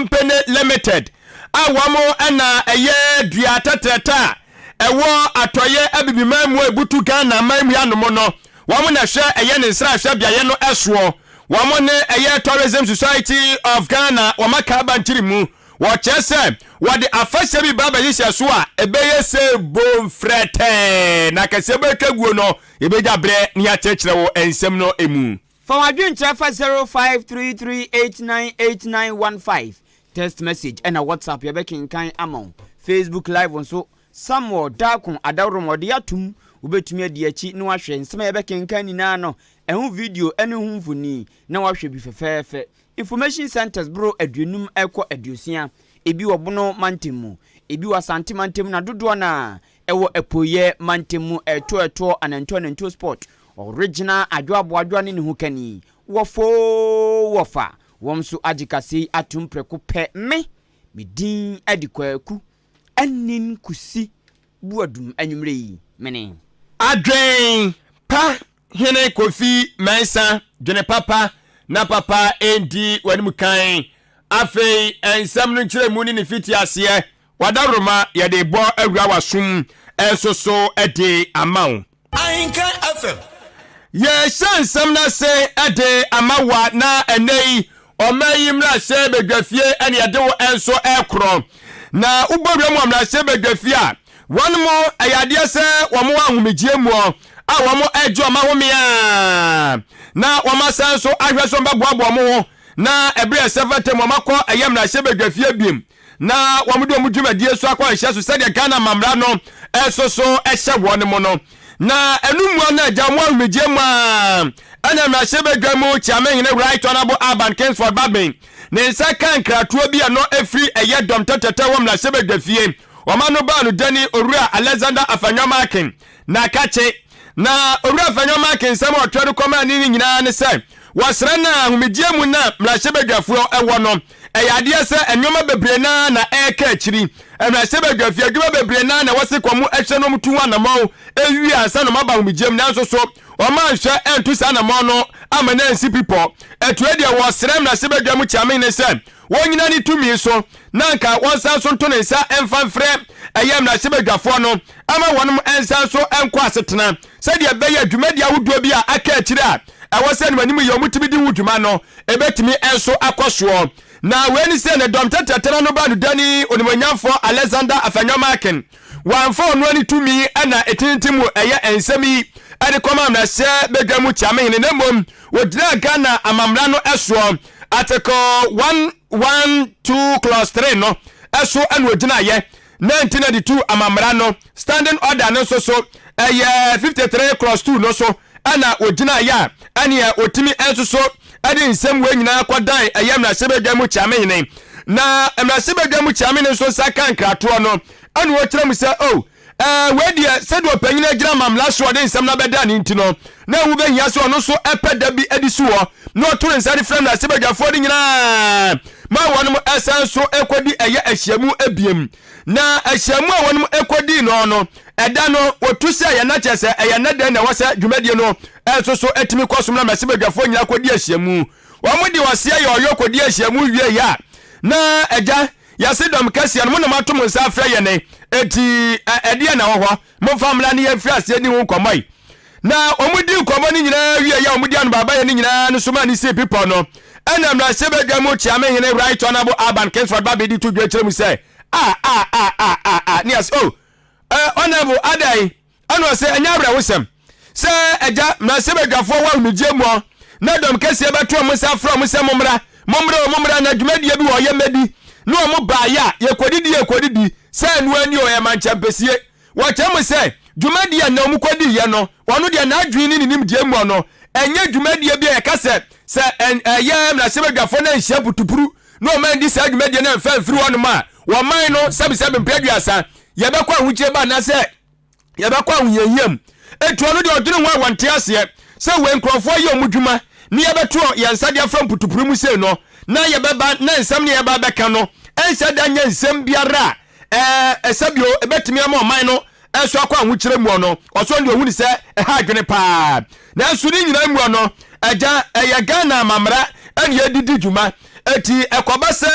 Company Limited a wɔn na ɛyɛ dua tɛtrɛtɛ a ɛwɔ atɔeɛ Abibiman mu a ɛbutu Ghana man mu anom no, wɔn na ɛhwɛ ɛyɛ ne nsrahwɛ beaeɛ no soɔ. Wɔn ne ɛyɛ Tourism Society of Ghana wɔn aka aba nkyiri mu. Wɔkyerɛ sɛ wɔde afahyɛ bi ba abɛhyehyɛ so a ɛbɛyɛ sɛ bomfrɛtɛɛ na kɛseɛ bɛtwa guo no, yɛbɛgya berɛ na yɛakyerɛkyerɛ wo nsɛm no mu. Fa w'adwenkyerɛ fa 0533898915 text message ɛna WhatsApp yɛbɛkenkan ama wo. Facebook live nso Samuel Darko Adawrom ɔde atom, wobɛtumi adi akyi na wahwɛ nsɛm a yɛbɛkenkan nyinaa no ɛho video ɛne ho mfoni na wahwɛ bi fɛfɛɛfɛ. Information centers boro 50 ɛkɔ 60, ebi wɔ Bono mantam mu, ebi wɔ Asante mantam, na dodoɔ no a ɛwɔ Apueeɛ mantam mu. Ɛtoɔ ɛtoɔ anantuo anantuo sport original adwo aboadwoa ne ne ho kani wɔfoo wɔfa wɔn nso agye kase yi atum prɛko pɛ. Me din adi Kwaku Anin Kusi Buadum. Anwummerɛ yi mene Adwen Pa Hene Kofi Mɛnsa. Dwene papa na papa ɛndi w'anim kan. Afei nsɛm no nkyerɛmu ne ne fiti aseɛ, wadaworoma yɛde bɔ awura w'asom ɛnso so de ama wo. Ahenka FM. Yɛhyɛ nsɛm no ase de ama wa na ɛnɛ yi ɔma yi mmarahyɛ badwafie ɛne yɛde wo nso ɛkorɔ na wobɔ wura mu mmarahyɛ badwafie a wɔn mo ɛyɛ adeɛ sɛ wɔn wɔ ahomegye muɔ a wɔn ɛgye wɔn ahome a na wɔn asan so ahwɛ so bɛboaboa wɔn ho na ɛberɛ ɛsɛ fata mu wɔn akɔ ɛyɛ mmarahyɛ badwafie biem na wɔn de wɔn dwumadie so akɔ nhyɛ so sɛdeɛ Ghana mamra no ɛso so ɛhyɛ wɔn mu no. Na ɛnu mua no agya wɔn ahomegye mu a ɛna mmarahyɛ badwa mu kyiamehene Right Honourable Alban Kingsford Bagbin ne nsa ka nkratoɔ bi a no efiri ɛyɛ dɔm tɛtɛtɛ wɔ mmarahyɛ badwa fie. Wɔn ano baa no dani Owura Alexander Afenyo Markin na akakye na Owura Afenyo Markin nsɛm a ɔtwerɛ no kɔmaa ne nyinaa ne sɛ wɔsrɛ na ahomegye mu na mmarahyɛ badwafoɔ ɛwɔ no ɛyɛ adeɛ sɛ nneɛma bebree naa na ɛreka akyiri. Mmarahyɛ badwafie adwuma bebree naa na wɔsi kɔn mu ɛhwɛ no tu ho anammɔn ewie ansa na ɔmo aba ahomegye mu, nanso so ɔmo anhwɛ ɛnto saa anammɔn no ama na nsi pipɔ. Ɛtue deɛ wɔsrɛ mmarahyɛ badwa mu kyiamehene sɛ wɔnyina ne tumi so na nka wɔnsan so nto ne nsa mfa mfrɛ ɛyɛ mmarahyɛ badwafoɔ no ama wɔn nsan so nkɔ asetena sɛdeɛ ɛbɛyɛ dwumadi ahodoɔ bi a aka akyire a ɛwɔ sɛ anim anim yɛ ɔmo tumi di ho dwuma no ɛbɛtumi nso akɔ soɔ. Na wei ne sɛ ne dɔm tɛtɛtɛna no ba no dani onimonyamfoɔ Alexander Afenyo Markin wɔamfa ɔno ani tumi ɛna ɛtintim mu ɛyɛ nsɛm yi ɛde kɔma mmarahyɛ badwa mu kyiamehene, na mmom wɔgyina Ghana amammerɛ no ɛsoɔ Article 112 clause 3 no ɛso ɛna ogyinaeɛ. 1992 amammerɛ no standing order no nso so ɛyɛ 53 clause 2 no so ɛna ogyinaeɛ a ɛneɛ otumi nso so ɛde nsɛm wei nyinaa kɔdan ɛyɛ mmarahyɛbadwa mu kyiamehene. Na mmarahyɛbadwa mu kyiamehene nso nsa ka nkratoɔ no ɛna wɔkyerɛ mu sɛ o wei deɛ, sɛdeɛ ɔpanyin agyina mamla so ɔde nsɛm no abɛda ne nti no na ɛho bɛhia sɛ ɔno nso ɛpɛ da bi adi si hɔ na ɔto ne nsa de frɛ mmarahyɛbadwafoɔ no nyinaa ma wɔnom ɛsan so ɛkɔdi ɛyɛ ahyiamu ebiem. Na ahyiamu a wɔnom ɛkɔdi no ɛda no wɔtu sɛ ɛyɛ n'akyɛ sɛ ɛyɛ nnɛ dɛn na ɛwɔ sɛ dwumadie no ɛnso so ɛtumi kɔ som na mmarahyɛbadwafoɔ nyinaa kɔdi ahyiamu. Wɔn de ɔseɛ yɛ ɔyɔ kɔdi ahyiamu wie yɛ a na agya yɛse dɔm kɛseɛ no mo na moato mo nsa afrɛ yɛne eti ɛdeɛ na wɔ hɔ, momfa mmra ne yɛmfiri aseɛ di ho nkɔmmɔ yi. Na wɔn di nkɔmmɔ no nyinaa wie yɛ a wɔn di anobabayɛ no nyinaa no so ma ne sii pepɔ no ɛna mmarahyɛbadwa mu kyiamehene Right Honourable Alban Kingsford Bagbin de to dwa kyerɛ mu sɛ a a a a a a ne yɛsɛ o Honourable adan ɛna ɔsɛ ɛnyɛ awerɛhosɛm sɛ agya mmarahyɛbadwafoɔ wɔ ahomegye mu na dɔm kɛseɛ bɛto ɔmo nsa afrɛ ɔmo sɛ mommra, mommra o, mommra na dwumadie bi wɔ ɔyɛ mmɛdi na ɔmo baayɛ a yɛkɔdidi yɛkɔdidi sɛ ɛno ani o ɛma nkyɛmpɛsie. Wɔkyerɛ mu sɛ dwumadie a na ɔmo kɔdiiɛ no, ɔno deɛ n'adwene ne ne nimdeɛ mu no ɛnyɛ dwumadie bi a yɛka sɛ sɛ ɛyɛ mmarahyɛbadwafoɔ no anhyia putupuru na ɔma ndi saa dwumadie no amfa mfiri hɔnom a wɔman no sɛbesɛbe mpɛ 30 yɛbɛkɔ ahokyere ba anaasɛ yɛbɛkɔ ahohiahia mu. Etu ɔno deɛ ɔdwene ho a wɔnte aseɛ sɛ wei nkurɔfoɔ yɛ ɔmo dwuma ne yɛbɛto yɛn nsa de afra mputupuru mu sei no na yɛbɛba na nsɛm ne yɛba bɛka no ɛnhyɛ da nyɛ nsɛm biara a ɛsɛ bio ɛbɛtumi ama ɔman no ɛnso akɔ ahokyerɛ mu. Ɔno ɔsɔ deɛ ohun sɛ ɛha adwene paa, nanso ne nyinaa mu no agya ɛyɛ Ghana amammerɛ ɛne yɛdidi dwuma eti ɛkɔba sɛ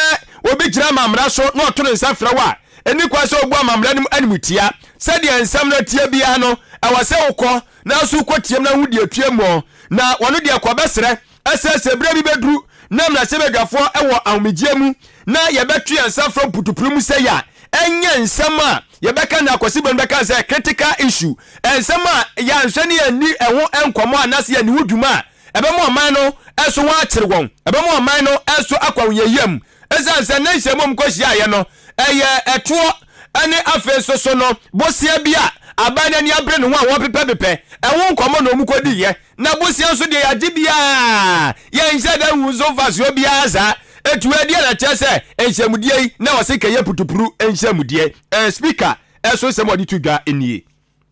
obi amammara so na ɔto ne nsa frɛ wo a, ɛnni kwan sɛ wobu amammara no mu animtia. Sɛdeɛ nsɛm no teɛ biara no, ɛwɔ sɛ wokɔ, nanso wokɔtiam na wohu deɛ ɛtua muɔ. Na wɔno deɛ kɔ bɛsrɛ, ɛsɛ sɛ berɛ bi bɛduru na mmarahyɛbadwafoɔ wɔ ahomegyeɛ mu na yɛbɛto yɛn nsa frɛ mputupuru mu sɛi a, ɛnyɛ nsɛm a yɛbɛka no Akwasi Benu bɛka sɛ critical issue, nsɛm a yɛanhwɛ ne yɛanni ɛho nkɔmmɔ anaasɛ yɛanni ho dwuma a, ɛbɛma ɔman no so ho akyere wɔn, ɛbɛma ɔman no so akɔ ahohiahia mu. Esiane sɛ na nhyiam a wɔkɔhyiaeɛ no yɛ ɛtoɔ ne afei nso so no bosea bi a aban no ani abere ne ho a wɔpepɛpepɛ ɛho nkɔmmɔ na wɔkɔdiiɛ. Na bosea nso deɛ yɛagye biara, yɛnhyɛ da nhu so mfasoɔ biara saa. Enti wei deɛ na kyerɛ sɛ nhyiamudie yi na wɔse kɛyɛ putupuru nhyiamudie. Speaker so nsɛm a ɔde to dwa nie.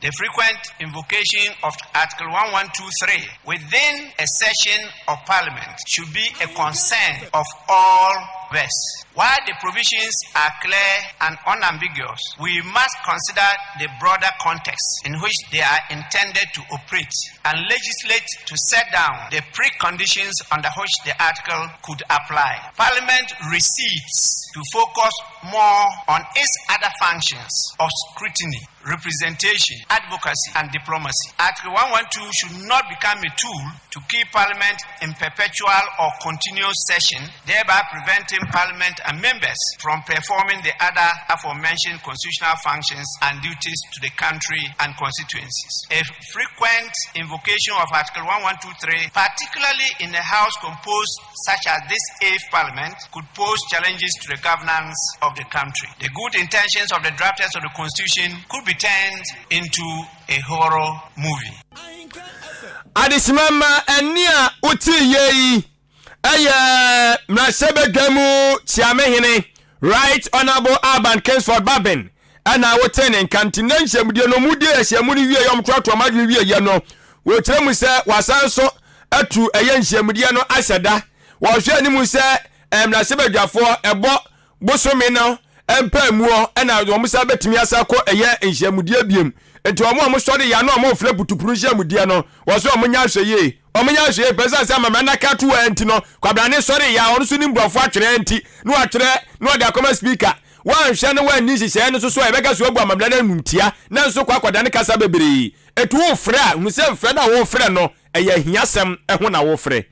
The frequent invocation of Article 1123 within a session of Parliament should be a concern of all us. While the provisions are clear and unambiguous, we must consider the broader context in which they are intended to operate and legislate to set down the preconditions under which the article could apply. Parliament recedes to focus more on its other functions of scrutiny, representation, advocacy, and diplomacy. Article 112 should not become a tool to keep Parliament in perpetual or continuous session, thereby preventing Parliament and members from performing the other aforementioned constitutional functions and duties to the country and constituencies. A frequent invocation of Article 1123, particularly in a house composed such as this eighth Parliament, could pose challenges to the governance of the country. The good intentions of the drafters of the Constitution could be turned into a horror movie. Adesima ma ɛnne a wotee yɛ yi yɛ mmarahyɛbadwa mu kyeamehene Right Honourable Alban Kingsford Bagbin ɛna wotee ne nka nti na nhyiamudie no mu di ahyiamu no wie yɛ ɔmtoatoa ɔmo adwene wie yɛ no wɔkyerɛ mu sɛ wasan so atu ɛyɛ nhyiamudie no ahyɛ da wɔhwɛ anim sɛ mmarahyɛbadwafoɔ ɛbɔ bosome no mpaamuɔ ɛna wɔn san bɛtumi asa kɔ ɛyɛ nhyiamudeɛ biem. Nti wɔn a wɔsɔre yɛ ano a wɔfrɛ putupuru nhyiamudeɛ no, wɔ so wɔn nyɛ ahwɛ yie. Wɔn nyɛ ahwɛ yie pɛ sɛ sɛ amammerɛ no aka to hɔ nti no, kwabrane sɔre yɛ a ɔno nso nim borɔfo atwerɛ nti na watwerɛ na ɔde akɔma speaker. Wɔanhwɛ no wɔanni nhyehyɛeɛ no so so a yɛbɛka sɛ wabu amammerɛ no animtia na nso kɔ akɔdane kasa bebree. Ɛti wofrɛ a, hunu sɛ frɛ no a wofrɛ no ɛyɛ ahiasɛm ho na wofrɛ.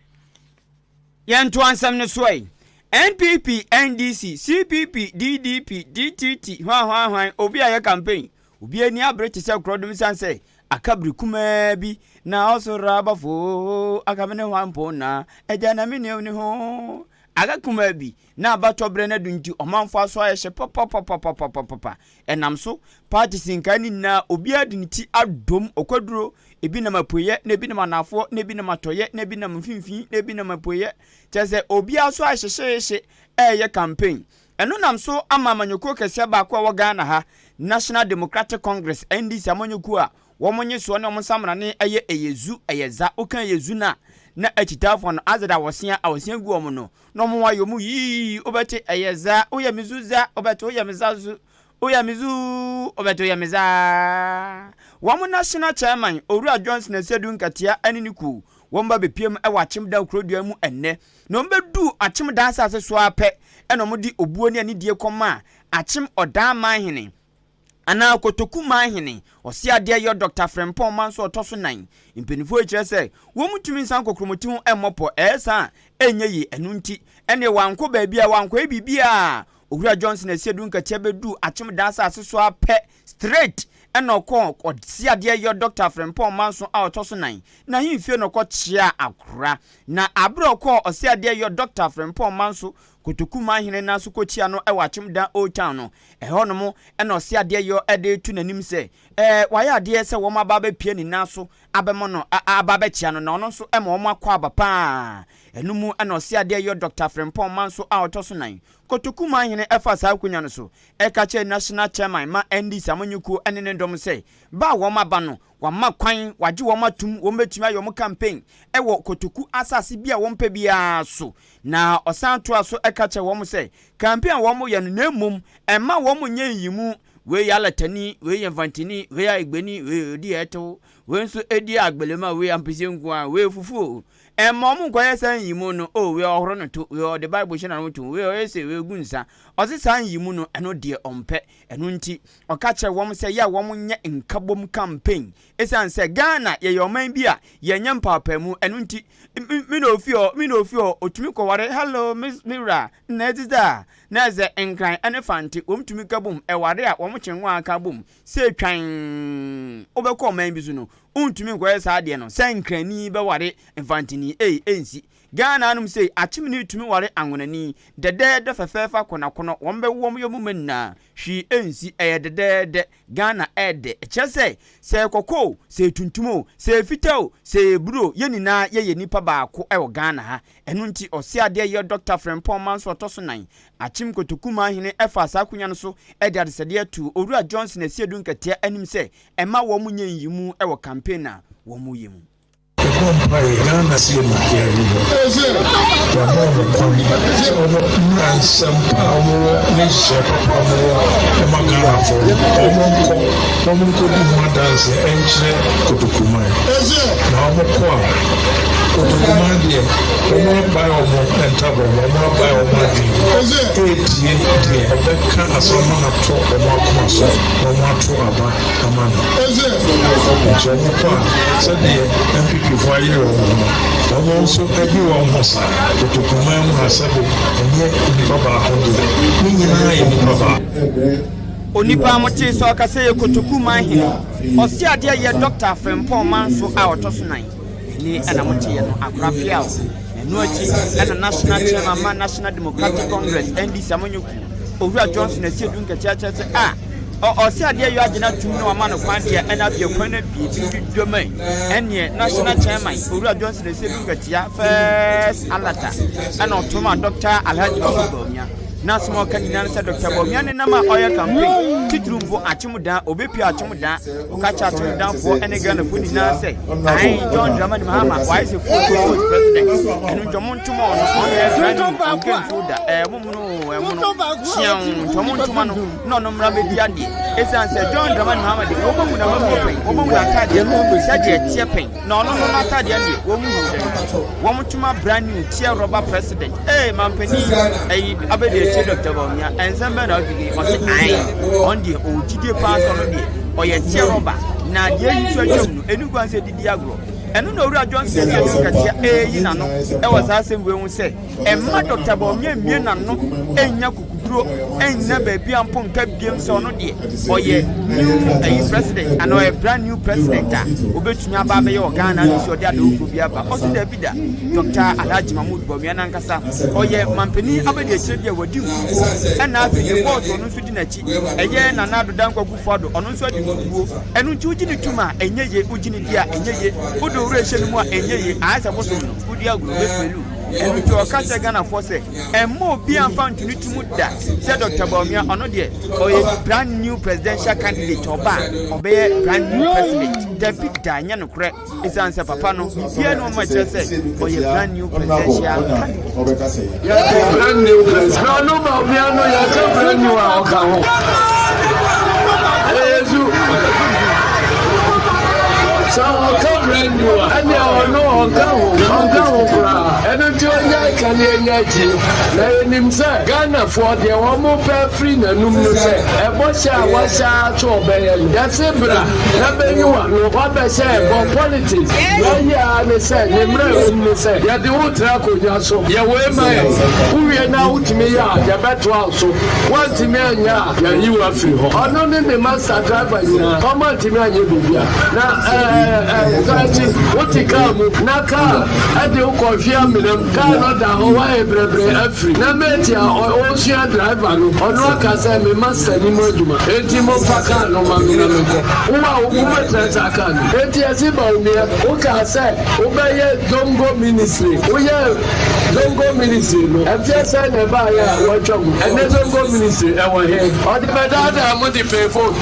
Yɛntoa nsɛm no so ɛ. NPP, NDC, CPP, DDP, DTT, hwan hwan hwan, obi a yɛ campaign, obi ani abere te sɛ korɔdom esiane sɛ aka bere kumaa bi na ɔsoro abɔfo aka me ne hwan mpo na agya na me ne ne ho aka kumaa bi na abatɔ berɛ no adu nti ɔmanfo aso ayɛ hye papapapapapapa. Ɛnam so, parties nkae no nyinaa obiara de ne ti adom ɔkwaduro, ebi nam apueɛ na ebi nam anaafoɔ na ebi nam atɔeɛ na ebi nam mfimfini na ebi nam apueɛ. Kyerɛ sɛ obiara so ayɛ hyehyeehye ɛreyɛ campaign. Ɛno nam so ama amanyɔkuo kɛseɛ baako a ɛwɔ Ghana ha, National Democratic Congress, NDC, amanyɔkuo a wɔn nyesoɔ ne wɔn nsamrane yɛ ɛyɛ zu, ɛyɛ za. Woka ɛyɛ zu no a, na akyitaafoɔ no adze da wɔsea a wɔsea gu wɔn no, na wɔn ayɛ wɔn yii, wobɛte ɛyɛ za, woyɛ me zu za, wobɛte woyɛ me za zu, woyɛ me zu, wobɛte woyɛ me za. Wɔn National Chairman, Owura Johnson Asiedu Nkatia ne ne kuo, wɔn ba bɛpiem wɔ Akyemdan kurodua mu ɛnnɛ. Na wɔn bɛduu Akyemdan asase so ara pɛ na wɔde obuo ne anidie kɔmaa Akyem Ɔdaa Manhene, anaa Kotoku man hene, ɔse adeɛ yɔ Dɔkta Frempong man so ɔtɔ so nan. Mpaninfoɔ yi kyerɛ sɛ wɔn ntumi nsan kokromoti ho mmɔ pɔ, ɛyɛ saa a ɛnyɛ yie, ɛno nti ɛneɛ wankɔ baabiara, wankɔyɛ biribiara. Owura Johnson Asiedu Nkatia bɛduu Akyem Dan asase so ara pɛ, straight ɛna ɔkɔɔ ɔse adeɛ yɔ Dɔkta Frempong man so a ɔtɔ so nan, n'ahemfie na ɔkɔ kyeaa akora. Na aberɛ a ɔkɔɔ ɔse adeɛ yɔ Dɔkta Frempong man so Kotoku man hene nan so kɔkyia no wɔ Akyem Dan Old Town no, Ɛhɔnom na ɔse adeɛ yɔ de reto n'anim sɛ, ɛɛ, wayɛ adeɛ sɛ wɔn aba abɛpia ne nan so abɛma no, aba abɛkyea no, na ɔno nso ma wɔn akɔ aba pa ara. Ɛno mu na ɔse adeɛ yɔ Dɔkta Frimpong Manso a ɔtɔ so nan, Kotoku Manhene faa saa akonya no so ka kyerɛɛ National Chairman ma NDC amanyɔkuo ne ne dɔm sɛ, ba a wɔn aba no, Wama kwan, wagye wɔn atom, wɔbɛtumi ayɛ wɔn campaign wɔ kotoku asase bi a wɔpɛ biara so. Na ɔsan toa so ka kyerɛ wɔn sɛ, campaign a wɔyɛ no, na mmom mma wɔn nyɛ nyiyimu, wei yɛ Alatani, wei yɛ Mfantini, wei yɛ Ayigbeni, wei ɔdi ɛtew, wei nso ɛdi agbelema, wei ampesie nko ara, wei fufuo. Ɛmma wɔn nkɔyɛ saa nyiyimu no, oh, wei ɔhoro no to, wei ɔde Bible hyɛ n'ano to, wei ɔyɛ sei, wei ɔgu nsa. Ɔse saa nyiyimu no, ɛno deɛ ɔmpɛ. Ɛno nti, ɔka kyerɛɛ wɔn sɛ yɛ a wɔn nyɛ nkabom campaign. Ɛsiane sɛ Ghana yɛyɛ ɔman bi a yɛnyɛ mpaapaamu, ɛno nti, me na ofi hɔ, me na ofi hɔ, otumi kɔware, hello, me, me wura, nna ɛte sɛ a, na ɛsɛ Nkran ne Fante, wɔn tumi ka bom, ɛware a wɔn kye nwa ka bom, sɛ twan, wobɛkɔ ɔman bi so no, wontumi nkɔyɛ saa adeɛ no, sɛ Nkrani bɛware Mfanteni, ei, ɛnsi. Ghana anom sei, Akyemni tumi ware Anwonani, dɛdɛɛdɛ fɛfɛɛfɛ akɔnɔakɔnɔ, wɔn bɛwo wɔn yɔ mu mma nyinaa, hwee ɛnsi, ɛyɛ dɛdɛɛdɛ. Ghana ɛɛdɛ. Ɛkyerɛ sɛ, sɛ ɛyɛ kɔkɔɔ o, sɛ ɛyɛ tuntum o, sɛ ɛyɛ fitaa o, sɛ ɛyɛ bruu o, yɛn nyinaa yɛyɛ nnipa baako wɔ Ghana ha. Ɛno nti, ɔse adeɛ yɛ Dɔkta Frempong Manso ɔtɔ so nan, Akyem Kotoku Manhene faa saa akonya no so de adesɛdeɛ too Owura Johnson Asiedu Nketiah anim sɛ ɛmma wɔn nyɛ nyiyimu wɔ campaign a wɔyɛ mu. Yɛbɔ mpaeɛ Ghana sie ma yɛawie hɔ. Yɛama wɔn kwan sɛ wɔn mmra nsɛm pa a wɔwɔ ne nhyehyɛɛ papa a wɔwɔ ma Ghanafoɔ no, wɔn nkɔ na wɔn nkɔdi ho adanseɛ nkyerɛ Kotokuman. Na wɔn kɔ a, Kotokuman deɛ wɔn abae wɔn ntabono, wɔn abae wɔn adwene retie deɛ ɔbɛka asɛm ma no atɔ wɔn akoma so na wɔn ato aba ama no. Nti wɔn kɔ a, sɛdeɛ NPP foɔ ayere wɔn ho no, wɔn nso adi wɔn ho saa. Kotokuman mu ha sɛbe ɛnyɛ nipa baako dea, ne nyinaa yɛ nipa baako. Onipa a motee sɛ ɔkasa yɛ Kotoku man hene, ɔse adeɛ yɛ Dɔkta Frimpong Manso a ɔtɔ so nan. Ɛne ɛna moteeɛ no, akora peaw. Na ɛno akyi ɛna National Chairman ma National Democratic Congress, NDC amanyɔkuo, Owura Johnson Asiedu Nketia kyerɛ sɛ a ɔ ɔsɛ adeɛ yɔ agyina tum na wama no kwan deɛ ɛna afei kwan no abie bi dwama yi ɛneɛ National Chairman Owura Johnson Asiedu Nketia first alata ɛna ɔtom a Dr. Alhaji Mahmoud Bawumia na asɛm a ɔka nyinaa ne sɛ Dr. Bawumia ne nam a ɔyɛ campaign titiri mpo akyem dan obepia akyem dan ɔka kyerɛ akyem danfoɔ ɛne Ghanafoɔ nyinaa sɛ ae John Dramani Mahama wayɛ sɛ fuo propose president ɛno nti ɔmo ntoma ɔno ɔno yɛ brand new ɔnkɛ nsuo da ɛɛ mo mono ɛmono kyeɛw nti ɔmo ntoma no na ɔno mmra bɛdi adeɛ ɛsiane sɛ John Dramani Mahama deɛ wɔn ahu n'amammuo pɛn wɔn ahu n'ataadeɛ sɛdeɛ ɛteɛ pɛn na ɔno no n'ataadeɛ deɛ wɔn hu dɛ wɔn toma brand new teɛ rɔba president ee mampanin ɛyi abɛdi akyire Dr. Bawumia ɛnsɛm bɛn na ɔdwene ɔse ae ɔn deɛ ɔwɔ gyidie paa sɛ ɔno deɛ ɔyɛ teɛ rɔba na deɛ ayi so atwam no ɛnu kwan sɛ didi agorɔ ɛno na owura Johnson yɛ no nkatia ɛyi n'ano ɛwɔ saa asɛm wei ho sɛ Ɛmma Dɔkta Bawumia mmue n'ano nnya kukuduro nnya baabi a mpo nka biom sɛ ɔno deɛ ɔyɛ new ɛyi president anaa ɔyɛ brand new president a obetumi aba abɛyɛ wɔ Ghana no si ɔde adawofo bi aba. Ɔse daabi da. Dɔkta Alhaji Mahmood Bawumia n'ankasa ɔyɛ mampanin abadiakyire bi a wadi nkuguo ɛna afei ne boss ɔno nso di n'akyi ɛyɛ Nana Addo Dankwa Akufo-Addo ɔno nso adi nkuguo. Ɛno nti wogye no tum a ɛnyɛ ye, wogye no di a ɛnyɛ ye, wode wo werɛ hyɛ no mu a ɛnyɛ ye, ayɛ sɛ bosom no wodi agorɔ obɛfeelu. Ɛno nti ɔka kyerɛ Ghanafoɔ sɛ ɛmma obiara mfa nto ne ti mu da sɛ Doctor Bawumia ɔno deɛ ɔyɛ brand new presidential candidate ɔba a ɔbɛyɛ brand new president. Dabi da, ɛnyɛ nokorɛ ɛsiane sɛ papa no biribiara ni ɔma kyerɛ sɛ ɔyɛ brand new presidential candidate. Yɛte brand new president. Na ɔno Bawumia no yɛka brand new a ɔka ho. Ɛyɛ zu. Sɛ ɔka brand new a ɛnea ɔno ɔnka ho ɔnka ho koraa. Ɛno nti ɔnyae ka ne ɛnya atie. Na yɛnim sɛ Ghanafoɔ deɛ wɔn pɛ afiri n'anum no sɛ ɛbɔ hyɛ a wahyɛ ara so ɔbɛyɛ no. Yɛse bra na bɛyi w'ano wabɛhyɛ ɛbɔ politics. Yɛayɛ ara ne sɛ ne mmerɛ a ɛwɔ mu ne sɛ yɛde wo tra akonnwa so. Yɛ wei ma yɛn. Wowie na wotumi yɛ a yɛbɛtoa wo so. Woantumi anyɛ a yɛayi wo afiri hɔ. Ɔno ne ne master driver nyinaa wɔn antumi anyɛ biribia. Na ɛɛ ɛɛ Krakye wote kaa mu na kaa ɛde wo kɔhwe amena mu. Kaa no da hɔ woayɛ brɛbrɛ afiri. Na mate a ɔresua driver no ɔno aka sɛ me master nim adwuma enti momfa kaa no ma me na menkɔ. Wo a wobɛtena saa kaa no mu. Enti ɛse Bawumia wokaa sɛ wobɛyɛ Zongo ministry. Woyɛɛ Zongo ministry no mfeɛ sɛn na ɛbaeɛ a woatwa mu? Ɛnnɛ Zongo ministry ɛwɔ he? Ɔde bɛdaadaa mo de pay vote.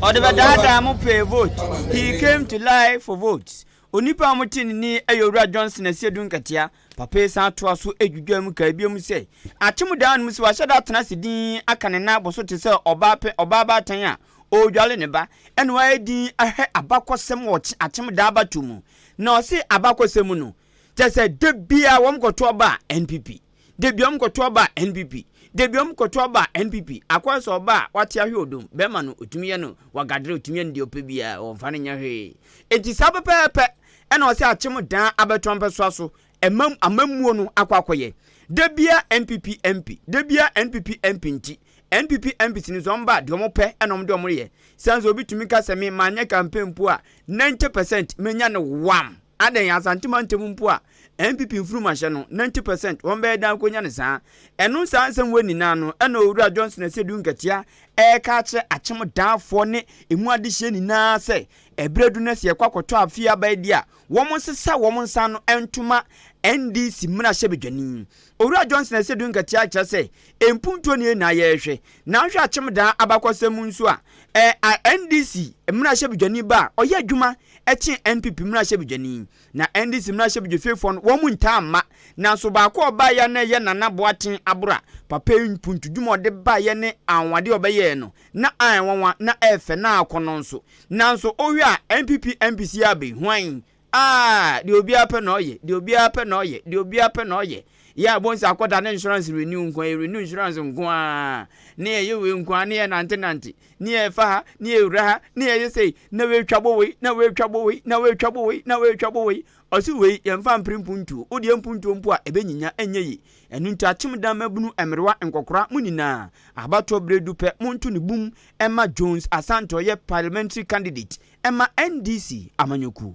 Ɔde bɛdaadaa mo pay vote. He came to lie for votes. Onipa a wɔte ne nne yɛ Owura Johnson Asiedu Nketea. Papa yi san toa so dwidwaa mu kaa bio sɛ, Akyem daa no mu sɛ wahyɛ da atena ase dinn aka ne nan abɔ so te sɛ ɔbaa pɛ, ɔbaa baatan a ɔredwale ne ba, ɛna wayɛ dinn ahwɛ abakɔsɛm wɔ Akyem daa abatoɔ mu. Na ɔse abakɔsɛm mu no, kyerɛ sɛ da biara wɔn kɔto aba a NPP, da biara wɔn kɔto aba a NPP, da biara wɔn kɔto aba a NPP. Akɔyɛ sɛ ɔba a wate ahwe odom, bɛrima no ɔtumi yɛ no wagadere, ɔtumi yɛ no deɛ ɔpɛ biara, wɔmfa no nyɛ hwee. Enti saa pɛpɛɛpɛ ɛna ɔse akyem daa abɛto ampɛsoa so, ɛma amammuo no akɔ akɔyɛ. Da biara NPP MP, da biara NPP MP nti, NPP MPs no nso wɔn ba a deɛ wɔn pɛ ɛna wɔn de wɔn yɛ. Sane sɛ obi tumi ka sɛ me manyɛ campaign mpo a 90 percent menya no wam. Adɛn Asante mantam mpo a NPP mfurum ahyɛ no 90 percent wɔn bɛyɛ dan akonya no saa. Ɛno saa nsɛm wei nyinaa no ɛna Owura Johnson Asiedu Nketia ɛreka akyerɛ Akyem Daafoɔ ne emu adehyeɛ nyinaa sɛ ɛberɛ adu no sɛ yɛkɔ akɔtɔ afie aba adi a wɔn nsesa wɔn nsa ano ntoma NDC mmarahyɛbadwani. Owura Johnson Asiedu Nketia kyerɛ sɛ mpuntuo ne yɛn nyinaa yɛrehwɛ. Na wohwɛ Akyem Daa abakɔsɛm mu nso a, ɛ a NDC mmarahyɛbadwani ba a, ɔyɛ adwuma kyen NPP mmarahyɛbadwani. Na NDC mmarahyɛbadwafiefoɔ no, wɔn ntaa mma. Nanso baako a ɔbaeɛ a na ɛyɛ Nana Boateng Abora, papa yi mpuntudwuma a ɔde baeɛ ne anwanwadeɛ a ɔbɛyɛɛ no, na ayɛ nwanwa, na ɛyɛ fɛ, na akɔnnɔ nso. Nanso wohwɛ a NPP MPs yi aba yi, hwan? Ah, deɛ obiara pɛ na ɔyɛ, deɛ obiara pɛ na ɔyɛ, deɛ obiara pɛ na ɔyɛ. Yɛ a bohu sɛ akɔda ne insurance renew nko ara, renew insurance nko ara, ne yɛyɛ wei nko ara, ne yɛ nante nante, ne yɛfa ha, ne yɛwura ha, ne yɛyɛ sei, na wei twa bɔ wei, na wei twa bɔ wei, na wei twa bɔ wei, na wei twa bɔ wei. Ɔse wei yɛmfa mpere mpuntuo, wo deɛ mpuntuo mpo a ɛbɛnyinya, ɛnyɛ yie. Ɛno nti akyem dan mmabunu, mmerewa, nkɔkora, mo nyinaa, abatoɔ berɛ du pɛ, monto ne bum mma Jones Asante ɔyɛ parliamentary candidate Ɛma NDC amanyɔkuo.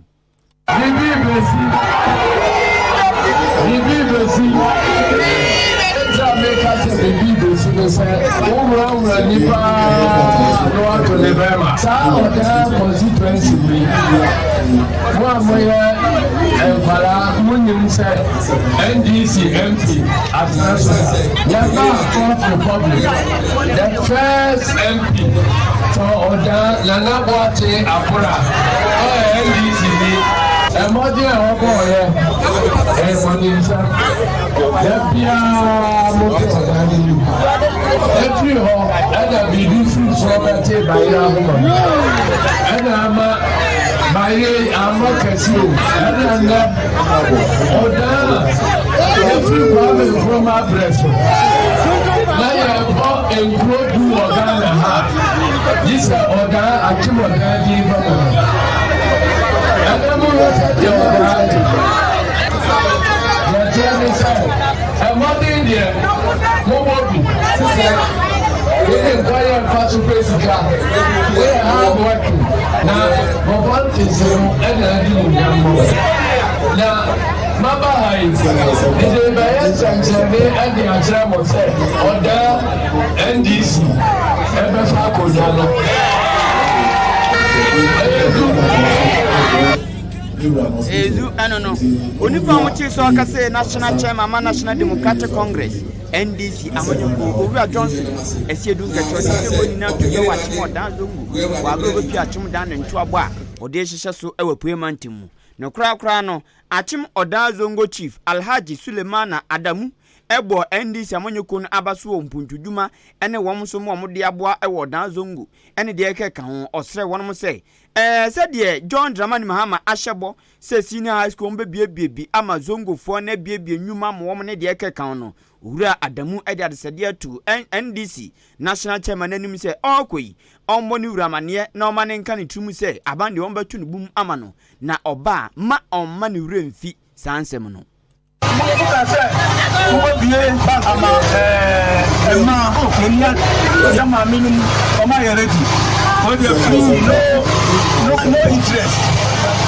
Biribi rebesi. Biribi rebesi. Enti a meka sɛ biribi rebesi ne sɛ wowurawura nnipa na wato ne bɛrima. Saa ɔdaa constituency yi, mo a moyɛ nkwadaa monim sɛ NDC MP atena so da. Yɛbaa Fourth Republic, the first MP for Ɔdaa Nana Boakye Abora ɔyɛ NDC ni. Mmɔden a ɔbɔɔyɛ ɛyɛ mmɔdensɛm. Da biara mote ɔdaa no nim. Ɛfiri hɔ ɛna biribi firi soro bɛte bayerɛ ahoma mu. Ɛna ama bayerɛ ammɔ kɛse o. Ɛna nnɛ ɔdaa ɛfiri Kwame Nkrumah berɛ so na yɛbɔ nkuro du wɔ Ghana ha gye sɛ ɔdaa akyem ɔdaa din ba mu no. Ɛnɛ mo hwɛ sɛ deɛ ɔdaa te. Deɛ ɛteɛ ne sɛ mmɔden deɛ mobɔ bi sɛ wode nkwa yɛ mfa so pɛ sika woyɛ hard working na bɔbɔ ntese no ɛna adi mo nyammɔ na Maba ha yi, mede rebɛyɛ nsɛnkyerɛnne de akyerɛ mo sɛ ɔdaa NDC ɛbɛfa akonnwa no. Ɛyɛ du. Ezu ɛno no, onipa a wɔkyee so akasa yɛ National Chairman ma National Democratic Congress, NDC, amanyɔkuo, Owura Johnson Asiedu Nkɛkyɛ. Ɔde nsɛm wɔ nyinaa to dwa wɔ Akyem Ɔdan Zongo wɔ abere a ɔbɛpue Akyem Dan ne ntoabɔ a ɔde rehyehyɛ so wɔ Apueɛ Mantam mu. No korakora no, Akyem Odaa Zongo Chief Alhaji Sulemana Adamu bɔɔ NDC amanyɔkuo no aba so wɔ mpuntudwuma ne wɔn som a wɔde aboa wɔ Odaa Zongo ne deɛ ɛkeka ho. Ɔsrɛɛ wɔnom sɛ, ɛɛ sɛdeɛ John Dramani Mahama ahyɛ bɔ sɛ Senior High School wɔbɛbuebue bi ama Zongofoɔ na abuebue nnwuma ama wɔn ne deɛ ɛkeka ho no, Owura Adamu de adesrɛdeɛ too NDC National Chairman anim sɛ ɔrekɔ yi, ɔmmɔ ne wura amaneɛ na ɔma no nka ne tirim sɛ aban deɛ wɔbɛto no bum ama no na ɔba a, mma ɔmma ne werɛ mfi saa nsɛm no. Woka sɛ wobɛbue bank ama mmaa, yɛn yɛn maame nom wɔn ayɛ ready. Wɔn deɛ free no no no interest.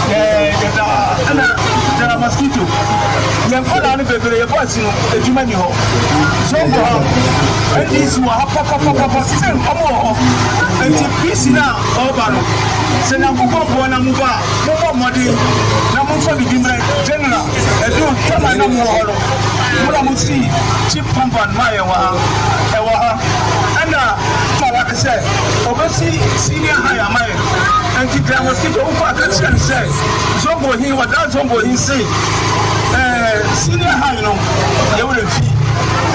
Yɛda ɛna gyara mosquito. Yɛn nkwadaa no bebree yɛ boys no adwuma ni hɔ. Zongo ha NDC wɔ ha papapapa still wɔn wɔ hɔ. Nti PC no a ɔreba no, sɛ Nyankopɔn boa na moba a, mommɔ mmɔden na momfa biribi mmrɛ General. Ɛduru tam a na mowɔ hɔ no, mo na mosii Chief Compound maa yɛn wɔ ha. Ɛwɔ ha. Ɛna Malak sɛ ɔbɛsi Senior High ama yɛn. Ɛnti Grand Mosquito wokɔ a ka kyerɛ no sɛ Zongo he, wɔdaa Zongo he se ɛɛ Senior High no yɛ werɛ mfi.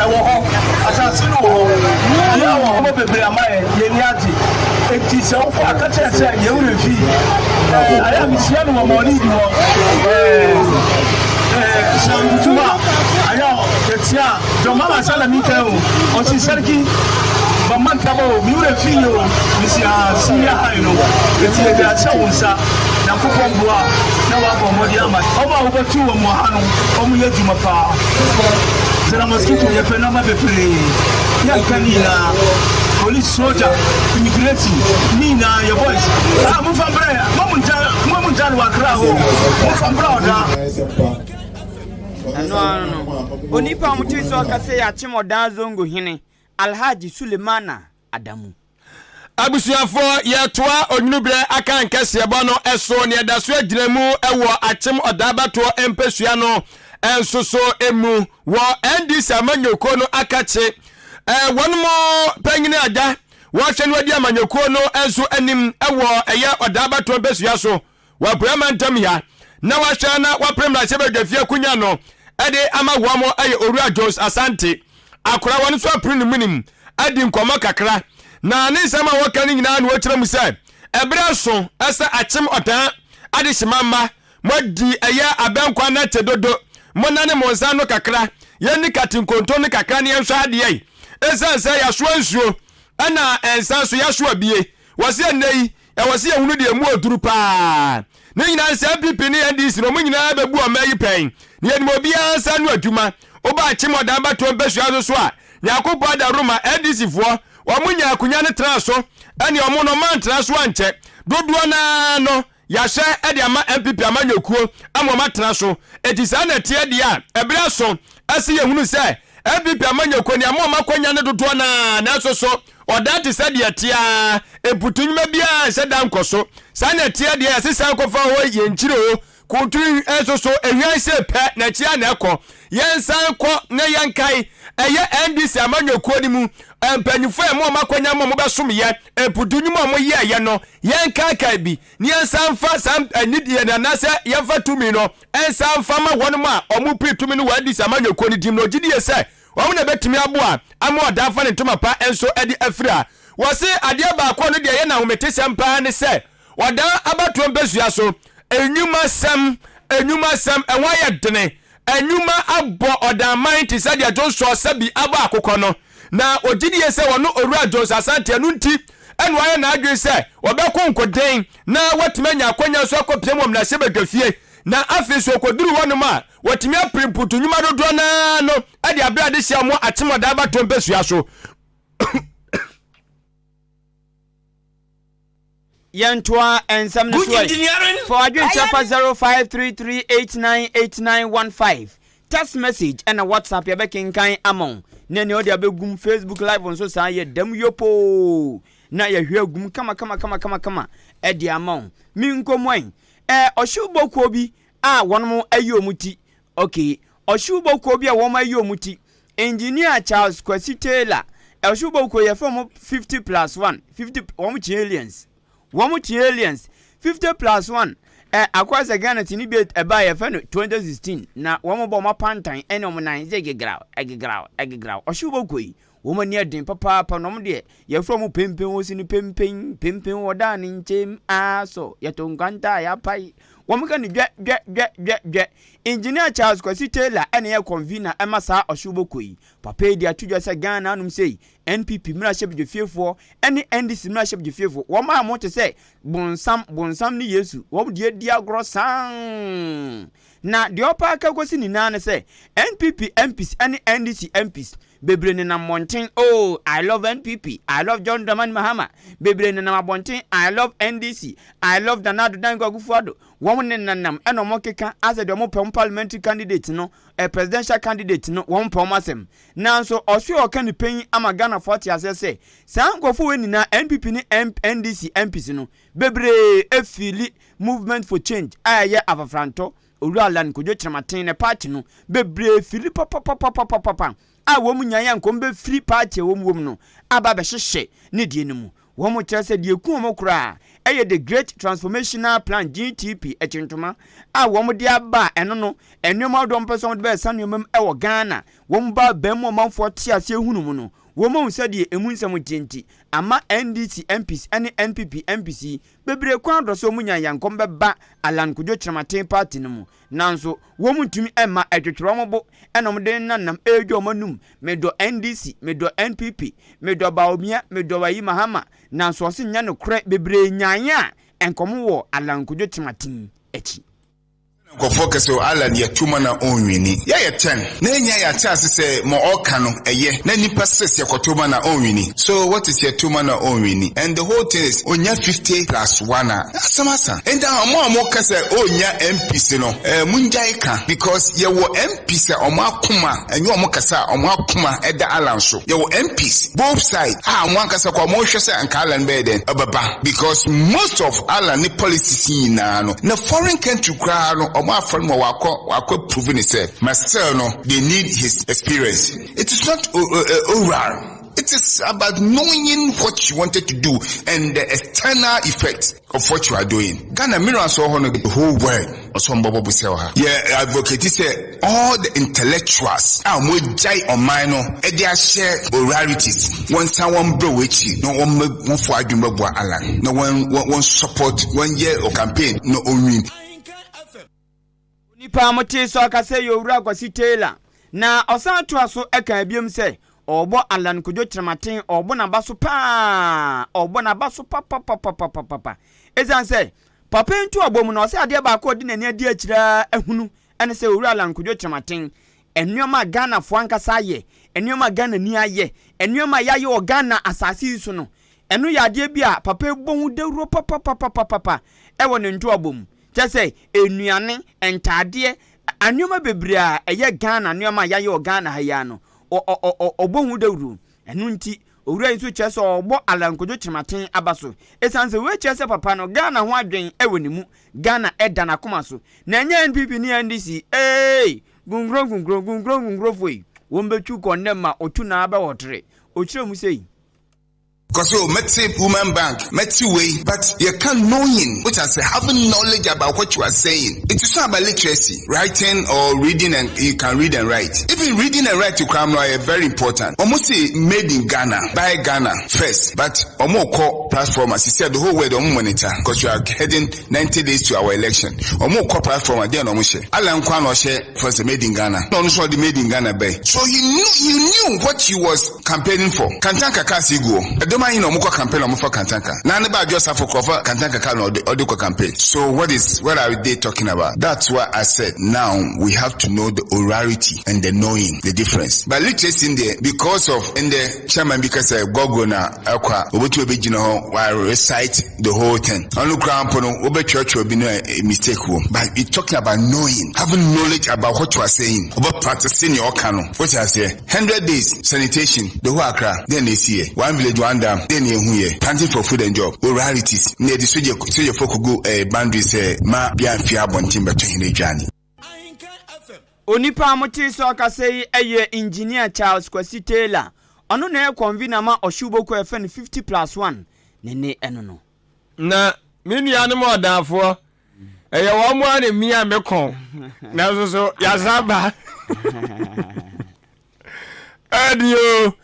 Ɛwɔ hɔ. Asase no wɔ hɔ. Biribiara wɔ hɔ. Bebree ama yɛn. Yɛn ani agye. Enti. sɛ wokɔ a ka kyerɛ sɛ yɛn werɛ fi. Ɛɛ ayɛ a mehyia no wɔ Maulidi hɔ. Ɛɛ ɛɛ sɛ ntutu a ayɛ a yɛtia John Mahama Salami kan o. Ɔsi Sarki ban manta ba o, me werɛ fi yɛ o. Mesi ah senior high no. Eti yɛde ahyɛ wo nsa. Nyankopɔn boa na wabɔ mmɔden ama wɔn a wobɛto wɔn wɔ ha no, wɔyɛ adwuma paa. Zara mosquito yɛpɛ nneɛma bebree, yɛnka ne nyinaa. Police, soldier, immigration, ne nyinaa yɛ boys. Ah, momfa mbrɛ, mo mu ngya, mo mu ngya no wɔ Accra hɔ, momfa mbrɛ ɔda. Ɛno ara no, onipa a wɔte sɛ ɔka sɛ yɛakyem Ɔdaa Zongo hene, Alhaji Sulemana Adamu. Abusuafoɔ, yɛretoa Onwunu-Berɛ Akan kɛseɛbɔ no so na yɛda so agyina mu wɔ Akyem Ɔdaa Abatoɔ mpasua no nso so mu wɔ NDC amanyɔkuo no akakye. Wɔn panyini agya wɔhwɛ no adi amanyɔkuo no nso anim wɔ ɛyɛ Ɔdaa Abatoɔ mpasua so wɔ Apueɛ Mantam ha na wahwɛ na wapere mmarahyɛbadwafie akonya no de ama wɔn yɛ Owura Jones Asante. Akora wɔn nso apere ne munim adi nkɔmmɔ kakra na ne nsɛm a wɔka no nyinaa na wɔkyerɛ mu sɛ ɛberɛ aso sɛ akyem ɔtaa adehyema mma moadi ɛyɛ abɛnkwa na te dodo monane mo nsa ano kakra yɛnni kate nkonto no kakra ne yɛnhwɛ adeɛ yi ɛsiane sɛ yɛasoa nsuo ɛna nsa nso yɛasoa bie wɔ sɛ ɛnnɛ yi Ɛwɔ sɛ yɛhunu deɛ ɛmu ɔduru paa. Ne nyinaa ne sɛ NPP ne NDC no wɔn nyinaa bɛbu ɔman yi pɛn. Na yɛnim obiara nsa ano adwuma. Woba Akyem Ɔdan Abatoɔ mpasua nso so a, Nyankopɔn adaworoma NDC foɔ wɔn nyaa akonya no tenaa so. Ɛneɛ wɔn no wɔn antena so ankyɛ. Dodoɔ no ara no yɛahyɛ de ama NPP amanyɔkuo ama wɔn atena so. Enti saa na ɛteɛ deɛ a, ɛberɛ aso sɛ yɛhunu sɛ NPP amanyɔkuo no yɛama wɔn akwanya no dodoɔ no ara nanso so Ɔdan te sɛ deɛ ɛteɛ ara, mputu nnwuma biara nhyɛ da nkɔ so. Saa na ɛteɛ deɛ yɛsesa kɔfa hɔ yɛn nkyiri o, kuntun nso so, ehwan sei pɛ na akyi ara na ɛkɔ. Yɛnsan nkɔ na yɛnkae, ɛyɛ NDC amanyɔkuo no mu mpanyinfoɔ a ɛma wɔn akwanya ma wɔbɛsom yɛ, mputu nnwuma a wɔyɛɛyɛ no, yɛnkaakae bi na yɛnsan mfa saa anidie no anaasɛ yɛmfa tumi no nsan mfa ma wɔnom a wɔpere tumi no wɔ NDC amanyɔkuo no dim no. Ɔgye die sɛ Wɔn na ɛbɛtumi aboa ama ɔda afa ne ntoma pa nso de afiri a. Wɔse adeɛ baako a ɔno deɛ ɛyɛ no ahometesɛm paa ne sɛ ɔda abatoɔ mpasua so. Nnwumasɛm, nnwumasɛm, ɛho ayɛ dene. Nnwuma abɔ ɔdanman te sɛ deɛ dwonsɔ sɛbi abɔ akokɔ no. Na ɔgye die sɛ ɔno Owura Jones Asante ɛno nti ɛna wayɛ n'adwene sɛ ɔbɛko nkoden na watumi anya akwanya nso akɔpiem wɔ mmarahyɛbadwafie. Na afei nso ɔkɔduru hɔnom a, wɔatumi apere mputu nnwuma dodoɔ no ara no de abrɛ adehyeɛ a wɔn akyemɔda abatoɔ mpasua so. Yɛntoa nsɛm no so ɛ. Fa w'adwenkyerɛ fa 0533898915 text message ɛna WhatsApp yɛbɛkenkan ama wo na nea ɔde abɛgum Facebook live nso saa yɛ dam yopoo na yɛhwɛ agum kama kama kama kama kama ɛde ama wo. Menkɔmuan Ɛɛ ɔhyewbɔ kuo bi a wɔn ayi wɔn ti okay ɔhyewbɔ kuo bi a wɔn ayi wɔn ti Engineer Charles Kwasi Taylor ɔhyewbɔ kuo yɛfrɛ wɔn 50 plus 1 50 wɔn kye aliens wɔn kye aliens 50 plus 1 ɛ akɔyɛ sɛ Ghana ti ne bi ɛbaa yɛfrɛ no 2016 na wɔn bɔ wɔn apantan ɛne wɔn nan sɛ gegraw ɛgegraw ɛgegraw ɔhyewbɔ kuo yi Wɔn ani yɛ den papaapa na wɔn deɛ yɛfrɛ wɔn pempen wɔsi no pempen pempen wɔdaa ne nkyɛn asɔ yɛto nkwanta a yɛapae wɔn ka no dwɛ dwɛ dwɛ dwɛ dwɛ. Engineer Charles Kwasi Taylor ɛna ɛyɛ convener ɛma saa ɔhyewbɔkuo yi. Papa yi de ato dwa sɛ Ghana anom sei NPP mmarahyɛbdwafiefoɔ ɛne NDC mmarahyɛbdwafiefoɔ wɔn a wɔte sɛ bonsam bonsam ne Yesu wɔn deɛ di agorɔ saa na deɛ ɔpɛ aka kɔsi nyinaa ne sɛ NPP MPs ɛne NDC MPs Bebree nenam mmɔnten oh I love NPP, I love John Dramani Mahama. Bebree nenam abɔnten I love NDC, I love Nana Addo Dankwa Akufo-Addo. Wɔn nenanam ɛna wɔn keka asɛ deɛ wɔn pɛ wɔn parliamentary candidate no, eh, presidential candidate no, wɔn pɛ wɔn asɛm. Nanso ɔso a ɔka ne panyin ama Ghanafoɔ ate aseɛ sɛ saa nkurɔfoɔ wei nyinaa NPP ne NDC MPs no bebree efili movement for change a ɛyɛ afafrantɔ Owura Allan Kojo Kyerematen ne party no bebree firi papapapapapa a wɔn nyae a nka wɔn bɛfiri party a wɔn wɔ mu no aba abɛhyehyɛ ne deɛ no mu. Wɔn kyerɛ sɛ deɛ ɛku wɔn koraa ɛyɛ the Great Transformational Plan, GTP, akyintoma a wɔn de aba a ɛno no nneɛma ahodoɔ wɔn pɛ sɛ wɔn de bɛsa nneɛma mu ɛwɔ Ghana wɔn ba abɛn mu ɔmanfoɔ te aseɛ hunu mu no. Wɔn ahu sɛdeɛ ɛmu nsɛm teɛ nti, ama NDC MPs ne NPP MPs yi bebree kɔn adɔ sɛ wɔn nya yankɔm bɛba Allan Kojo Kyerematen party no mu. Nanso wɔn ntumi mma ɛtwetwere wɔn bo na wɔn de nenam redwa wɔn anum, medɔ NDC, medɔ NPP, medɔ Bawumia, medɔ ayi Mahama, nanso ɔse nyɛ nokorɛ, bebree nyaeɛ a nkɔm wɔ Allan Kojo Kyerematen akyi. Nkurɔfoɔ kɛ sɛ Alan yɛ tuma na ɔnwini. Yɛyɛ 10 na yɛnya yɛate ase sɛ ma ɔka no ɛyɛ na nipa 6 yɛkɔto ma na ɔnwini. So what is yɛ tuma na ɔnwini? And the whole thing is onya 50 plus 1 a asɛm asa. Nti ɔmo a ɔmo ka sɛ ɔnya MPs no mungyae ka because yɛwɔ MPs a ɔmo akoma ɛnyɛ ɔmo kasa a ɔmo akoma ɛda Alan so. Yɛwɔ MPs both side a ɔmo ankasa kɔ ɔmo hwɛ sɛ anka Alan bɛyɛ dɛn ɛbɛba because most of Alan ne policies nyinaa no na foreign country koraa no ɔmo afɔre ma wakɔ prove ne sɛ but still no they need his experience. It is not oral. It is about knowing what you wanted to do and the external effect of what you are doing. Ghana minerals wɔ hɔ no, the whole world ɔsɔ mbɔbɔ bu sɛ wɔ ha. Yɛ advocate sɛ all the intellectuals a wɔn gyae ɔman no ɛde ahyɛ oralities wɔn nsa wɔn brɛ wɔ akyi na wɔn bɛ wɔn fo adwene bɛboa Alan na wɔn support wɔn yɛ campaign na ɔwin. Onipa a mote so akasa yɛ Owura Kwasi Taylor, na ɔsan toa so ka biom sɛ ɔrebɔ Allan Kojo Kyerematen, ɔrebɔ n'aba so paa, ɔrebɔ n'aba so papapapapapa. Ɛsiane sɛ papa yi nto abɔ mu no, ɔsɛ adeɛ baako a ɔde n'ani adi akyire ara ahunu ɛne sɛ Owura Allan Kojo Kyerematen, nneɛma a Ghanafoɔ ankasa ayɛ, nneɛma a Ghanani ayɛ, nneɛma a yɛayɛ wɔ Ghana asase yi so no, ɛno yɛ adeɛ bi a papa yi bɔ ho dawuro papapapapapa ɛwɔ ne nto abɔ mu. Kyerɛ sɛ nnuane, ntaadeɛ, nneɛma bebree a ɛyɛ Ghana nneɛma a yɛayɛ wɔ Ghana ha yi ano, ɔbɔ ho dawuro. Ɛno nti owura yi nso kyerɛ sɛ ɔbɔ Allan Kojo Kyerematen aba so. Ɛsiane sɛ wei kyerɛ sɛ papa no Ghana ho adwen ɛwɔ ne mu, Ghana ɛda n'akoma so. Na ɛnyɛ NPP ne NDC, ee, gunkuro gunkuro gunkuro gunkuro yi, wɔn bɛtwi kɔ nnɛ ma ɔtu na abɛwɔ tere. Ɔkyerɛ mu sɛ yi. Because oh, mɛte woman bank, mɛte wei, but you can knowing, which I say having knowledge about what you are saying. It is not about literacy, writing or reading, and you can read and write. Even reading and writing, crime are very important. Almost say made in Ghana, by Ghana first, but ɔmo call platform as you said the whole world ɔmo monitor because you are heading 90 days to our election. Ɔmo kɔ platform then ɔmo hyɛ. Alan kwan ɔhyɛ first made in Ghana. No, no, the made in Ghana bay. So he knew what he was campaigning for. Kantanka kasi go. Ɛdɔm ayi na ɔmo kɔ campaign ɔmo fa Kantanka. Na ne ba adwo safo kɔfa Kantanka ka na ɔde kɔ campaign. So what are they talking about? That's why I said now we have to know the orality and the knowing the difference. But literacy in there because of in the chairman because Google na akwa obetu obe gyina hɔ wa recite the whole thing. Ɔno kura mpo no wobɛtwerɛtwerɛ bi no a mistake wɔ. But we talking about knowing, having knowledge about what you are saying. Wobɛ practice nea ɔka no. What you say? 100 days sanitation the whole Accra. Then they see it. One village, one dam. Then they hu yɛ planting for food and job. Oralities. Ne yɛde soja sojafoɔ kogu boundary sɛ ma bia mfi abɔnten bɛtɔ hene aduane. Onipa a mote sɛ ɔkasa yi yɛ Engineer Charles Kwasi Taylor. Ɔno na ɛyɛ convener ma ɔhyewboko a ɛfɛ no 50 plus 1 ne ne ɛno no. Na me nuanom ɔdaafoɔ ɛyɛ wɔn mu a ne mia me kɔn nanso so yasa ba ɛdi o.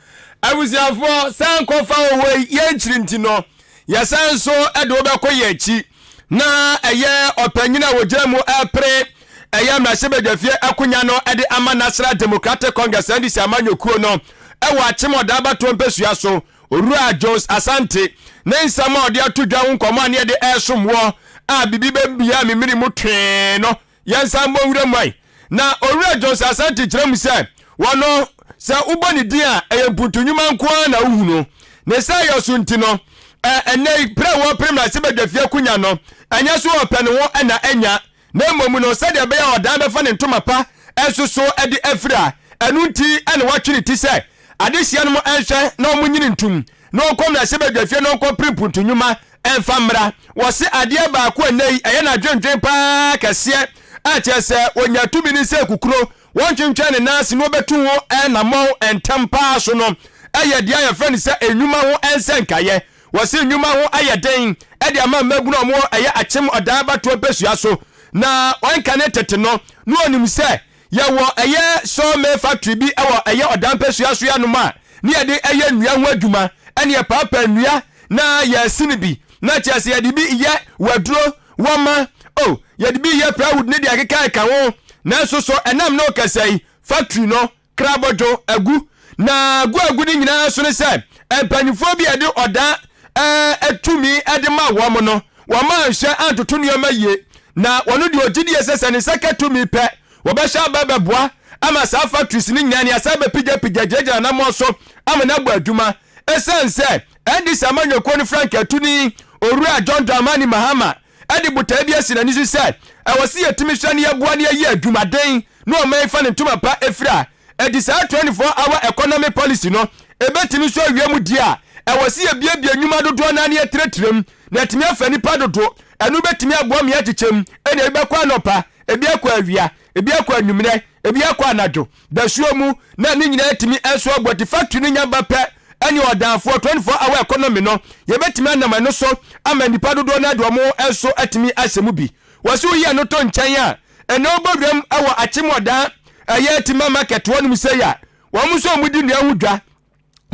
Abusuafoɔ san kɔfa owó yi yɛnkyiri nti no yɛsan so ɛde wobɛkɔ yɛ akyi na ɛyɛ ɔpanyin a wɔgyina mu ɛpere ɛyɛ mmarahyɛbadwafie akonnwa no ɛde ama National Democratic Congress, NDC amanyɔkuo no, ɛwɔ Akyem Ɔdaa abatoɔ mpɛsua so, Owura Jones Asante ne nsɛm a ɔde ato dwa ho nkɔmmɔ a ne yɛde ɛresom wɔ a biribi bɛbia memene mu twee no yɛnsa mmɔ nwura mu ai. Na Owura Jones Asante kyerɛ mu sɛ wɔno sɛ wobɔ ne din a ɛyɛ mpuntunwuma nko ara na wohu no ne sɛ yɛ so nti no ɛnɛ yi pere a wɔpere mmarahyɛbadwafie akonnwa no ɛnyɛ so ɔpɛ ne ho ɛna ɛnya na mmom no sɛdeɛ ɛbɛyɛ a ɔdan bɛfa ne ntoma pa ɛnso so ɛde afiri a ɛno nti ɛna watwe ne ti sɛ adehyia no mu ɛnhwɛ na ɔmo nyini ntum na ɔnkɔ mmarahyɛbadwafie na ɔnkɔ pere mpuntunwuma ɛmfa mmra. Wɔse adeɛ baako a ɛnɛ yi ɛyɛ n'adwendwen paa kɛseɛ a kyerɛ sɛ onya tumi ne sɛ kukuro wɔntwentwɛn ne nan ase na wɔbɛtu ho ɛnammɔn ntɛm paa so no ɛyɛ deɛ a yɛfrɛ no sɛ enwuma ho ɛnsɛ nkaeɛ. Wɔse nnwuma ho ayɛ den ɛde ama mmabunu a wɔwɔ ɛyɛ Akyem Ɔdan abatoɔ mpɛsua so na wɔnka ne tete no na wɔnim sɛ yɛwɔ ɛyɛ sawmill factory bi ɛwɔ ɛyɛ Ɔdan mpɛsua so yanom a. ne yɛde yɛ nnua ho adwuma, ɛne yɛpaapaa nnua na yɛsene bi, na kyerɛ sɛ yɛde bi yɛ waduro, wɔma, oh, yɛde bi yɛ plywood ne deɛ ɛkeka ɛka ho. Nanso so ɛnam ne ɔkasa yi, factory no krabɔdwo agu, na gu agu no nyinaa so ne sɛ mpanyinfoɔ bi a yɛde ɔda ɛɛ tumi de ma wɔn no, wɔn anhwɛ antoto nneɛma yie, na wɔn deɛ ɔgye die sɛ sɛ ne nsa ka tumi pɛ, wɔbɛhyɛ aba bɛboa ama saa factories no nyinaa ne asan bɛpigyapigya gyinagyina anammɔn so ama no abɔ adwuma. Ɛsiane sɛ NDC amanyɔkuo no frankaatuni Owura John Dramani Mahama de botaeɛ bi asi n'ani so sɛ ɛwɔ sɛ yɛtumi hwɛ na yɛboa na yɛyɛ adwumaden na ɔman yi fa ne ntoma pa fira a, enti saa 24 hour economy policy no ɛbɛtumi nso awie mu deɛ a, ɛwɔ sɛ yɛbuebue nnwuma dodoɔ no ara na yɛtrɛtrɛ mu na atumi afa nnipa dodo. Ɛno bɛtumi aboa ma yɛakyekyɛ mu, ɛnna ebi bɛkɔ anɔpa, ebi akɔ awia, ebi akɔ anwummerɛ, ebi akɔ anadwo, dasuo mu, na ne nyinaa atumi nso aboa. Nti factory no nya ba pɛ, ɛne ɔdanfoɔ 24 hour economy no, yɛbɛtumi anam ɛno so ama nnipa dodoɔ no ara de wɔn nso atumi ahyɛ mu bi. Wɔse woyi ɛno to nkyɛn a, ɛnɛ wobɔ wuram wɔ Akyem Ɔdan ɛyɛ Timber Market hɔnom sei a, wɔn nso a wɔdi nnua ho dwa,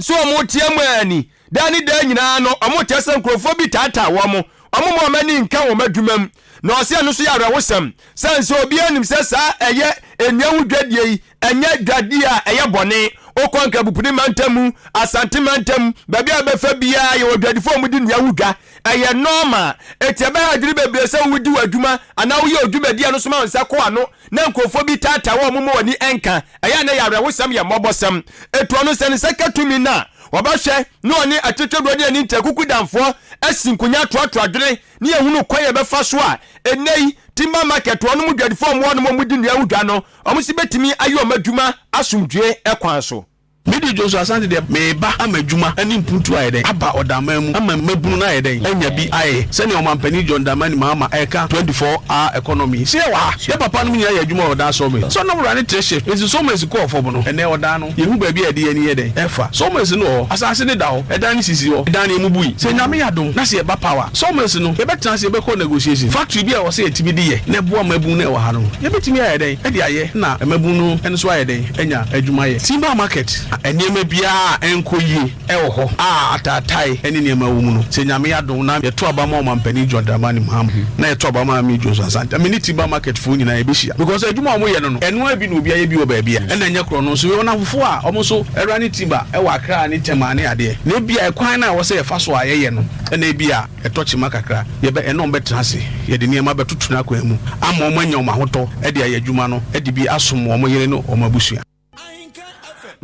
so wɔteɛ mu ani daa ne daa nyinaa no, wɔkyerɛ sɛ nkurɔfoɔ bi taataa wɔn, wɔn ma wɔn ani nka wɔn adwuma mu. Na ɔsɛ ɛno nso yɛ awerɛhosɛm, sane sɛ obiara nim sɛ saa ɛyɛ nnua ho dwadie yi ɛnyɛ dwadie a ɛyɛ bɔne. Wokɔ Nkrabupuni mantam mu, Asante mantam, baabi a wobɛfa biara yɛwɔ dwadifoɔ a wɔdi nnua ho dwa. Ɛyɛ normal. Enti ɛbɛha adwene bebree sɛ wodi w'adwuma anaa woyɛ wo dwumadi a ɛno nso ma wo nsa kɔ ano na nkurɔfoɔ bi taataa wo a wɔmma w'ani nka. Ɛyɛ a na ɛyɛ awerɛhosɛm, yɛ mmɔbɔsɛm. Etu ɔno sɛ ne nsa ka tumi no a, wɔbɛhwɛ na ɔne atwetwɛduro ne ani ntakukudanfoɔ asi nkonya atoatoa adwene ne yɛhunu kwan a yɛbɛfa so a ɛnnɛ yi timber market wɔnom dwadifoɔ a wɔwɔ hɔnom a wɔdi nnua ho dwa no wɔn nso bɛtumi ayɛ wɔn adwuma asomdwoeɛ kwan so. Me de Joshua Asante deɛ mereba ama adwuma ne mpuntuo ayɛ dɛn aba Ɔdaman mu ama mmabunu no ayɛ dɛn anya bi ayɛ sɛnea Ɔmanpanin John Dramani Mahama ɛreka 24 hour economy yi. Sɛ yɛwɔ ha, yɛn papa nom nyinaa yɛ adwuma wɔ Ɔdan sawmill. Sɛ ɔnam wura ne tre shift nti sawmills kɔɔ fam no, ɛnnɛ Ɔdan no yɛhu baabi a yɛde yɛn ani yɛ dɛn ɛfa. Sawmills no wɔ hɔ, asase no da hɔ, ɛdan no sisi hɔ, ɛdan no yɛmmubui. Sɛ Nyame yɛ adom na sɛ yɛba power a, sawmills no yɛbɛtena ase yɛbɛkɔ negotiation. Factory bi a ɛwɔ sɛ yɛtumi de yɛ na ɛboa mmabunu no a ɛwɔ ha no, yɛbɛtumi ayɛ dɛn de ayɛ na mmabunu no nso ayɛ dɛn anya adwuma yɛ. Timber market, nneɛma biara a ɛnkɔ yie wɔ hɔ a ataatae ne nneɛma wɔ mu no, sɛ Nyame adom na yɛto aba ma Ɔmanpanin John Dramani Mahama na yɛto aba ma me Jones Asante, me ne Timber market foɔ nyinaa yɛbɛhyia because adwuma a wɔyɛ no no, ɛno ara bi na obi ayɛ bi wɔ baabi a ɛna ɛnyɛ korɔ no nso. Yɛwɔ nnamfofoɔ a wɔn nso runne timber wɔ Accra ne Tema ne adeɛ, na ebia ɛkwan no a ɛwɔ sɛ yɛfa so a yɛyɛ no na ebia ɛtɔ kyema kakra, yɛbɛ ɛne wɔn bɛtena ase, yɛde nneɛma bɛtoto n'akwan mu ama wɔn anya wɔn ahotɔ de ayɛ adwuma no de bi asom wɔn yere ne wɔn abusua.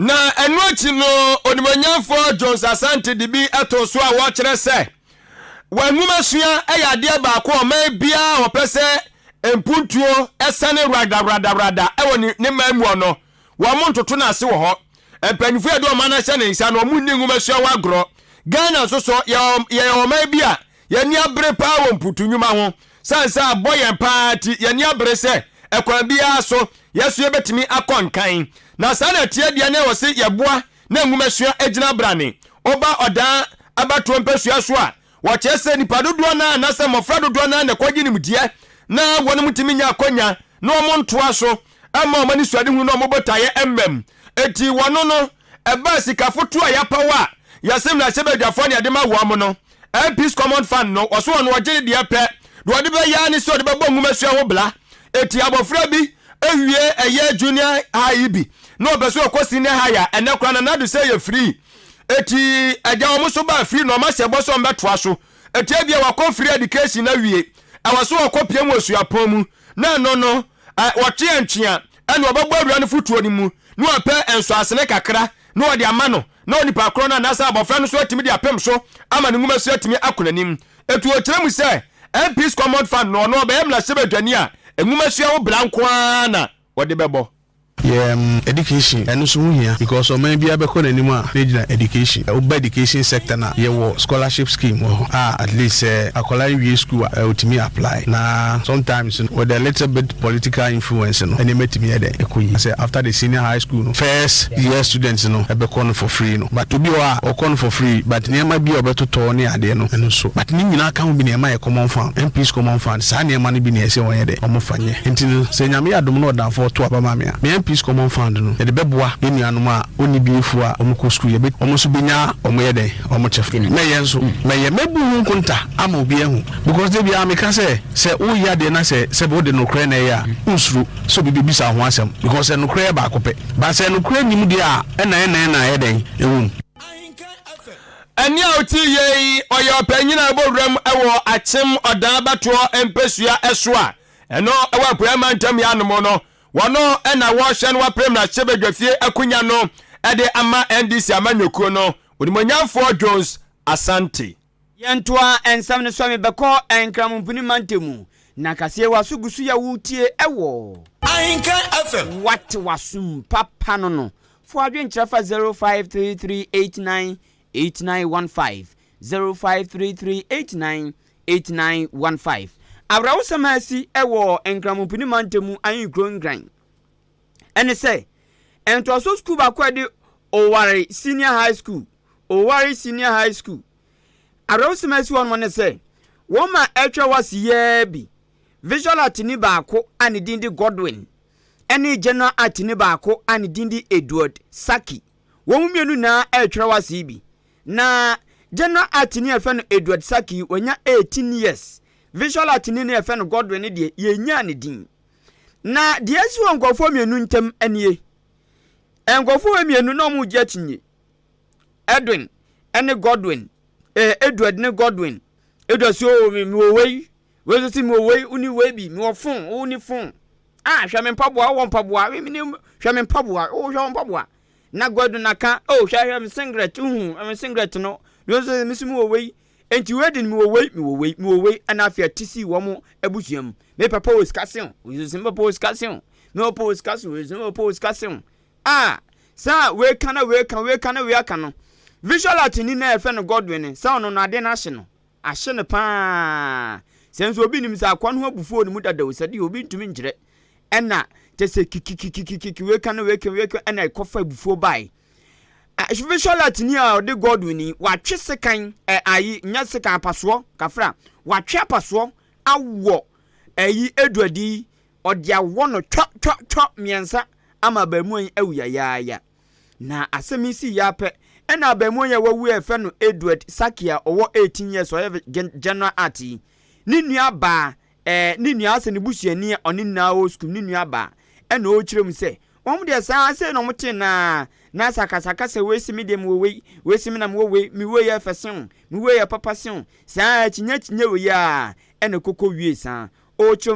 Na ɛno akyi no, Onimuonyamfoɔ Jones Asante de bi too so a wɔkyerɛ sɛ wɔn nwomasua yɛ adeɛ baako a ɔman biara a ɔpɛ sɛ mpuntuo sane radawradawrada wɔ ne man mu no, wɔn ntoto no ase wɔ hɔ. Mpanyinfoɔ yɛde ɔman no ahyɛ ne nsa no, wɔn nni nwomasua ho agorɔ. Ghana nso so, yɛyɛ ɔman bi a yɛn ani abere paa wɔ mputu nnwuma ho. Sane sɛ abɔ yɛn paa nti, yɛn ani abere sɛ ɛkwan biara so yɛn nso yɛbɛtumi akɔ nkan. Na saa na ɛteɛ deɛ na ɛwɔ se yɛboa na nwomasua agyina brane. Woba ɔdaa abatoɔ mpasua so a, Wɔkyerɛ sɛ nnipa dodoɔ no ara anaasɛ mmɔfra dodoɔ no ara na ɛkɔgye nimdeɛ na wɔnom ntumi nya akwanya na wɔn ntoa so mma wɔn anisoadehunu ne wɔn botaeɛ mma mu. Enti wɔno no, ɛbaa sika fotoɔ a yɛapaw a yɛse mmarahyɛbadwafoɔ na yɛde ma wɔn no, MPs Common Fund no, wɔso wɔn wɔgye ne deɛ pɛ, deɛ wɔde bɛyɛ ara ne sɛ wɔde bɛbɔ nwomasua ho bla. Enti abɔfra bi wie ɛyɛ junior high yi bi na ɔpɛ sɛ ɔkɔ senior high a, ɛnnɛ koraa Nana Addo sɛ ɛyɛ free. Eti agya wɔn nso baa free na wɔn ahyɛ bɔ sɛ wɔn bɛtoa so. Eti ebia wakɔ free education awie, ɛwɔ sɛ ɔkɔ piem wɔ suapɔn mu, na ɛno no wɔtwe ntwea ɛna ɔbɛbɔ awura no fotuo no mu na wapɛ nsɔasene kakra na ɔde ama no na onipa korɔ no anaasɛ abɔfra no nso atumi de apem so ama ne nwomasua atumi akɔ n'anim. Eti ɔkyerɛ mu sɛ MPs Common Fund no ɔno ɔbɛyɛ mmarahyɛbadwani a nwomasua ho bra nko ara na wɔde bɛbɔ. Yɛ education ɛno nso ho hia because ɔman biara bɛkɔ n'anim a na egyina education. Woba education sector no a yɛwɔ scholarship scheme wɔ hɔ a at least sɛ akwadaa no wie school a otumi apply na sometimes no with a little bit political influence no nneɛma tumi yɛ dɛn ɛkɔ yie. Sɛ after the senior high school no first year students no ɛbɛkɔ no for free no but obi wɔ hɔ a ɔkɔ no for free but nneɛma bi a ɔbɛtotɔ ne adeɛ no ɛno nso but ne nyinaa ka ho bi na ɛma yɛ common fund, MPs common fund saa nneɛma no bi na ɛsɛ wɔn yɛ dɛn wɔn fa nyɛ. Nti no sɛ Nyame yɛ adom na ɔdamfoɔ to aba ma me a, me MP. MPs Common Fund no, yɛde bɛboa yɛn nuanom a wɔnni biefoɔ a wɔkɔ sukuu, yɛbɛ wɔn nso bɛnya wɔn yɛ dɛn, wɔn kyɛfa. Mɛyɛ nso, mɛyɛ, mɛbu ho nkonta ama obi ahu because da biara meka sɛ, sɛ woreyɛ adeɛ na sɛ sɛbe wode nokorɛ na ɛyɛ a, wonsuro sɛ obi bɛbisa wo ho asɛm because nokorɛ yɛ baako pɛ. But sɛ nokorɛ nni mu deɛ a, ɛna ɛna ɛna ayɛ dɛn, ɛwɔ mu. Ɛnne a wote yei, ɔyɛ ɔpanyin a ɔbɔ wuram wɔ Akyem Ɔdan abatoɔ mpasua so a ɛno wɔ Apueɛ Mantam yi anom no. Wɔno na wɔrehwɛ no wapere mmarahyɛbadwafie akonya no de ama NDC amanyɔkuo no, Onimuonyamfoɔ Jones Asante. Yɛntoa nsɛm no so a mebɛkɔ Nkramompuni mantam mu na kaseɛ w'aso gu so yɛ wotie ɛwɔ. Ahenkan FM. Wate w'asom papa no no. Fa w'adwenkyerɛ fa 0533898915, 0533898915. Awerɛhosɛm a asi wɔ Nkramompuni mantam mu ahenkuro Nkran ne sɛ, ntoasoɔ sukuu baako a ɛde Oware Senior High School, Oware Senior High School, awerɛhosɛm a asi hɔ nom ne sɛ, wɔn a ɛtwa hɔ ase yiaa bi, visual artni baako a ne din de Godwin, ne General Artni baako a ne din de Edward Sackey. Wɔn mmienu nyinaa retwerɛ ase yi bi. Na General Artni a yɛfrɛ no Edward Sackey yi, wanya 18 years. Visual Artni no a yɛfrɛ no Godwin no deɛ, yɛnnyaa ne din. Na deɛ asi wɔ nkurɔfoɔ mmienu ntam nie. Nkurɔfoɔ wei mmienu na wɔregye akyinnye. Edwin ne Godwin. Eh, Edward ne Godwin. Edward sɛ, oh, mewɔ wei. Wei nso se mewɔ wei, wonni wei bi, mewɔ fon, wonni fon. Ah, hwɛ me mpaboa, wowɔ mpaboa, me me hwɛ me mpaboa, wo hwɛ wo mpaboa. Na Gordon aka, oh, hwɛ hwɛ me singlet, wohu, hwɛ me singlet no. Wei nso se me nso mewɔ wei. Enti wei de no mewɔ wei, mewɔ wei, mewɔ wei, ɛna afei ɛte sii wɔn abusua mu. Me papa wɔ sika sen wo, wei nso se me papa wɔ sika sen wo, me papa wɔ sika sen wo, wei nso me papa wɔ sika sen wo. Ah, saa wei ka na wei ka, wei ka na wei aka no. Visual art ni na yɛfrɛ no Godwin no, sɛ ɔno no ade no ahye no. Ahye no paa. Sɛ nso obi nim sɛ akoa no ho abufuo wɔ ne mu dada o, sɛ deɛ obi ntumi nkyerɛ. Ɛna kyɛ sɛ kikikikikiki wei ka no wei ka wei ka ɛna ɛkɔfa abufuo bae. Visual art ni a ɔde Godwin yi, watwe sekan ɛ ayi nyɛ sekan apasoɔ kafra, watwe apasoɔ awɔ ɛyi Edward yi, ɔde awɔ no twɔ twɔ twɔ mmiɛnsa ama abarimaa yi awu yayaaya. Na asɛm yi sii ara pɛ na abarimaa yi a wawu a yɛfrɛ no Edward Sackey a ɔwɔ 18 years ɔyɛ General Art yi, ne nua baa, eh, ne nua asɛ ne busuani a ɔne nyinaa wɔ sukuu ne nua baa ɛna ɔrekyerɛ mu sɛ wɔn deɛ saa sei na wɔn te naa na sakasakasa wei se me deɛ mewɔ wei, wei se me na mewɔ wei, me wei yɛ fɛ sen wo, me wei yɛ papa sen wo, saa akyinnye akyinnye wei a ɛna koko wie saa ɔrekyerɛ.